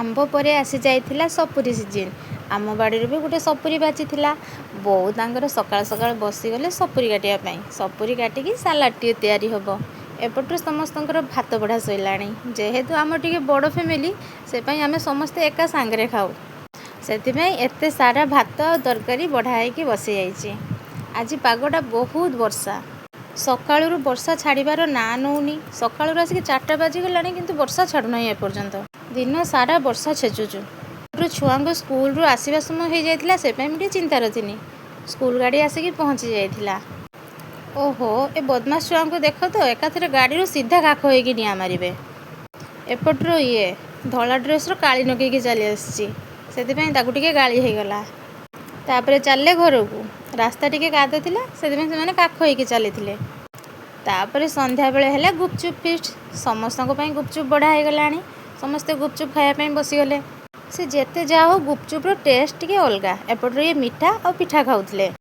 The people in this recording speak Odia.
ଆମ୍ବ ପରେ ଆସିଯାଇଥିଲା ସପୁରୀ ସିଜିନ୍। ଆମ ବାଡ଼ିରୁ ବି ଗୋଟେ ସପୁରୀ ପାଚିଥିଲା। ବୋଉ ତାଙ୍କର ସକାଳୁ ସକାଳୁ ବସିଗଲେ ସପୁରୀ କାଟିବା ପାଇଁ। ସପୁରୀ କାଟିକି ସାଲାଡ଼ ଟିକେ ତିଆରି ହେବ। ଏପଟରୁ ସମସ୍ତଙ୍କର ଭାତ ବଢ଼ା ସରିଲାଣି। ଯେହେତୁ ଆମର ଟିକେ ବଡ଼ ଫ୍ୟାମିଲି, ସେ ପାଇଁ ଆମେ ସମସ୍ତେ ଏକା ସାଙ୍ଗରେ ଖାଉ। ସେଥିପାଇଁ ଏତେ ସାରା ଭାତ ଆଉ ତରକାରୀ ବଢ଼ା ହେଇକି ବସିଯାଇଛି। ଆଜି ପାଗଟା ବହୁତ ବର୍ଷା। ସକାଳୁରୁ ବର୍ଷା ଛାଡ଼ିବାର ନାଁ ନେଉନି। ସକାଳୁରୁ ଆସିକି 4ଟା ବାଜିଗଲାଣି, କିନ୍ତୁ ବର୍ଷା ଛାଡ଼ୁନାହିଁ ଏପର୍ଯ୍ୟନ୍ତ। ଦିନ ସାରା ବର୍ଷା ଛେଚୁଛୁ। ଛୁଆଙ୍କ ସ୍କୁଲରୁ ଆସିବା ସମୟ ହେଇଯାଇଥିଲା, ସେ ପାଇଁ ମୁଁ ଟିକେ ଚିନ୍ତାରେ ଥିଲି। ସ୍କୁଲ ଗାଡ଼ି ଆସିକି ପହଞ୍ଚି ଯାଇଥିଲା। ଓହୋ, ଏ ବଦମାସ ଛୁଆଙ୍କୁ ଦେଖ ତ, ଏକାଥରେ ଗାଡ଼ିରୁ ସିଧା କାଖ ହେଇକି ନିଆଁ ମାରିବେ। ଏପଟରୁ ଇଏ ଧଳା ଡ୍ରେସ୍ର କାଳି ନଗେଇକି ଚାଲି ଆସିଛି, ସେଥିପାଇଁ ତାକୁ ଟିକେ ଗାଳି ହେଇଗଲା। ତାପରେ ଚାଲିଲେ ଘରକୁ। ରାସ୍ତା ଟିକେ କାଦ ଥିଲା, ସେଥିପାଇଁ ସେମାନେ କାଖ ହେଇକି ଚାଲିଥିଲେ। ତାପରେ ସନ୍ଧ୍ୟାବେଳେ ହେଲା ଗୁପଚୁପ୍ ଫିଷ୍ଟ। ସମସ୍ତଙ୍କ ପାଇଁ ଗୁପଚୁପ୍ ବଢ଼ା ହେଇଗଲାଣି। ସମସ୍ତେ ଗୁପଚୁପ୍ ଖାଇବା ପାଇଁ ବସିଗଲେ। ସେ ଯେତେ ଯାହା ହଉ, ଗୁପଚୁପ୍ର ଟେଷ୍ଟ ଟିକେ ଅଲଗା। ଏପଟରେ ଇଏ ମିଠା ଆଉ ପିଠା ଖାଉଥିଲେ।